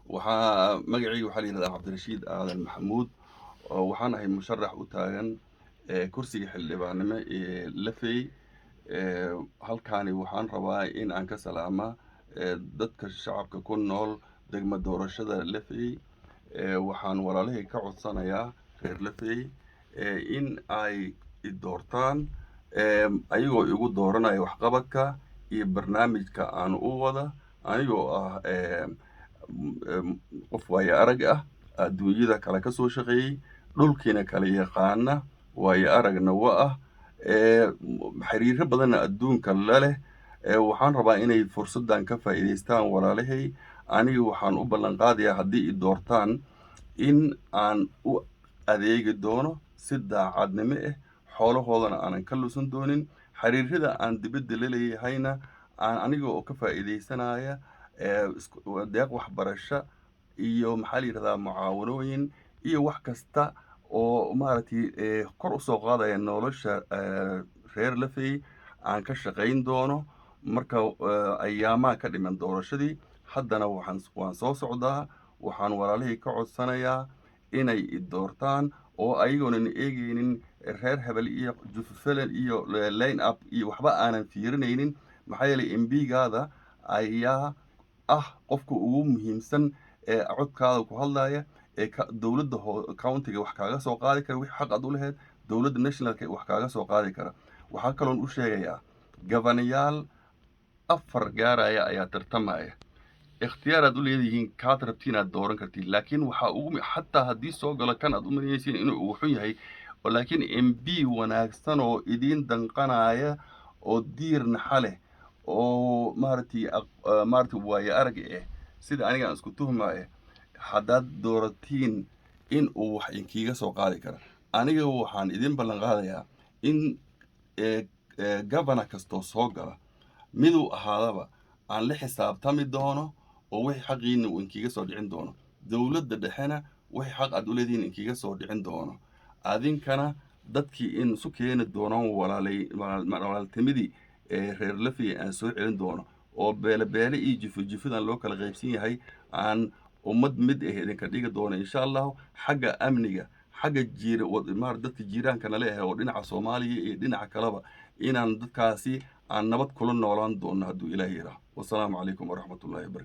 Waxaa magacayga waxaa la yidhahdaa Cabdirashiid Aadan Maxamuud, oo waxaan ahay musharax u taagan kursiga xildhibaannimo ee Lafey. Halkaani waxaan rabaa in aan ka salaama dadka shacabka ku nool degma doorashada Lafey. Waxaan walaalihii ka codsanayaa reer Lafey in ay i doortaan, ayagoo igu dooranaya waxqabadka iyo barnaamijka aan u wada, anigoo ah qof waayo arag ah, adduunyada kale ka soo shaqeeyey, dhulkiina kala yaqaana, waayo aragna wa ah, xiriiro badanna adduunka la leh. Waxaan rabaa inay fursaddan ka faa'iidaystaan walaalahay. Aniga waxaan u ballan qaadayaa, haddii i doortaan, in aan u adeegi doono si daacadnimo ah, xoolahoodana aanan ka lusan doonin, xiriirada aan dibadda la leeyahayna aan aniga oo ka faa'iidaysanaya deeq waxbarasho iyo, maxaa la yidhahdaa, mucaawanooyin iyo wax kasta oo maaragtay kor usoo qaadaya nolosha reer Lafey aan ka shaqayn doono. Marka ayaamaha ka dhiman doorashadii haddana waxaan waan soo socdaa. Waxaan walaalihii ka codsanayaa inay i doortaan oo ayagoonan eegeynin reer hebel iyo jufufelen iyo line up iyo waxba aanan fiirinaynin, maxaa yeelay MP-gaada ayaa ah qofka ugu muhiimsan ee codkaada ku hadlaya, ee dowladda county-ga wax kaaga soo qaadi kara wixii xaq aad u lahayd, dowladda nationalka wax kaaga soo qaadi kara. Waxaa kaloon u sheegayaa, gabanayaal afar gaaraya ayaa tartamaya. Ikhtiyaar aad u leedihiin, kaad rabtiin aad dooran kartiin, laakiin waxaa ugu xataa haddii soo galo kan aad u malaynaysiin inuu ugu xun yahay oo laakiin MP wanaagsan oo idiin danqanaya oo diir naxa leh oo maaragtay maaragtay waayo arag ah sida aniga aan isku tuhmaya, haddaad dooratiin in uu wax inkiiga soo qaadi kara. Aniga waxaan idin ballan qaadayaa in governor kastoo soo gala, miduu ahaadaba, aan la xisaabtami doono oo wixii xaqiina uu inkiiga soo dhicin doono, dowladda dhexena wixii xaq aad u leedihiin inkiiga soo dhicin doono, adinkana dadkii in isu keeni doonaan, walaalay walaaltimadii ee reer Lafey aan soo celin doono, oo beele beele iyo jifo jifadan loo kala qaybsan yahay aan ummad mid ah idinka dhigi doono, insha Allahu. Xagga amniga, xagga jiir maar dadka jiiraanka nala ah oo dhinaca Soomaaliya iyo dhinaca kaleba, inaan dadkaasi aan nabad kula noolaan doono hadduu Ilaahi yidhaaho. Wasalaamu calaykum waraxmatullahi wabarakatu.